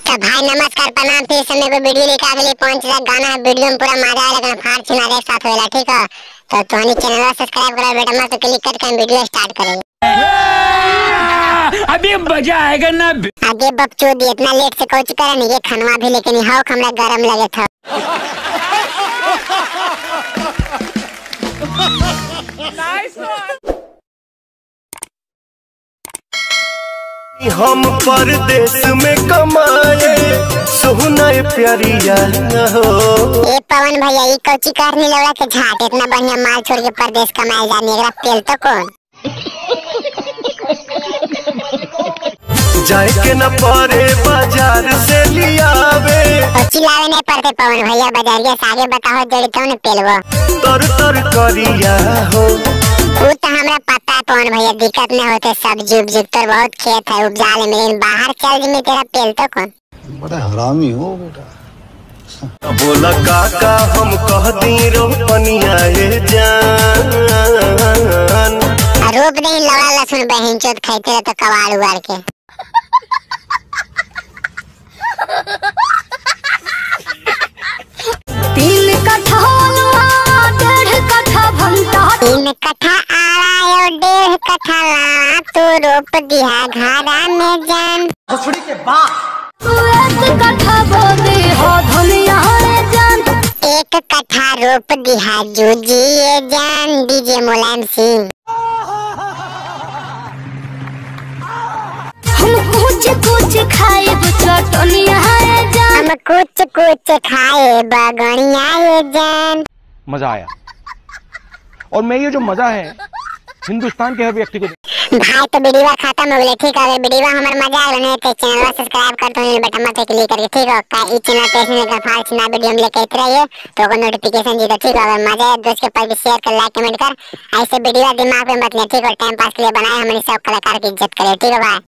तो भाई नमस्कार प्रणाम, फिर समय को वीडियो लेके अगले पहुंच जा गाना वीडियो में पूरा मजा आएगा, लेकिन फाड़ छिना एक साथ होएला, ठीक है। तो तोहनी चैनल सब्सक्राइब करो बेटा मत, तो क्लिक करके हम वीडियो स्टार्ट करेंगे। अभी मजा आएगा ना। आगे बकचोदी इतना लेट से कोच करन ये खनवा भी, लेकिन how हमरा गरम लगे था। नाइस वन। हम परदेश में कमाए सोहना प्यारिया हो। ए पवन भैया ई कोची करने लगा के झाट, इतना बढ़िया माल छोड़ के परदेश कमाए जाने, एकरा पेल तो कौन जाए के न परे बाजार से लियावे। चिल्लावे नहीं पड़ते पवन भैया, बाजारिया से आगे बताओ जड़ी तो न पेलबो तर तर करिया हो। वो तो हमरा पता है पवन भैया, दिक्कत नहीं होते, सब्जी उपजी तो बहुत खेत है उपजा ले, लेकिन बाहर चल जी तेरा पेल तो कौन। बड़ा हरामी हो बेटा। बोला काका हम कह दी रोपनिया ए जान, रोप नहीं लौड़ा लहसुन बहन चोद खाते रहे तो कबाड़ उबाड़ के। तीन कट्ठा डेढ़ कट्ठा भंटा, तीन कट्ठा आड़ा डेढ़ कट्ठा लावा, तू रोप दिया घरा में जान। भोसड़ी के बाप तू एक कट्ठा बोदी हो धनिया रे जान, एक कट्ठा रोप दिया जूजी ये जान। डीजे मुलायम सिंह। हम कुछ कुछ खाए चटनिया रे जान, हम कुछ कुछ खाए बगनिया ये जान। मजा आया। और मैं ये जो मजा है हिंदुस्तान के हर व्यक्ति को। भाई तो वीडियो खत्म हो गई, ठीक है। वीडियो हमर मजा आयल ने तो चैनल सब्सक्राइब कर दो बटन मत क्लिक करके, ठीक है। का ई चैनल पे ऐसे कर फाड़ छिना वीडियो हम लेके आते रहिए तो को नोटिफिकेशन जी, ठीक है। अगर मजा आए दोस्त के पास भी शेयर कर, लाइक कमेंट कर। ऐसे वीडियो दिमाग पे मत ले, ठीक है। टाइम पास के लिए बनाए, हमने सब कलाकार की इज्जत करे, ठीक है भाई।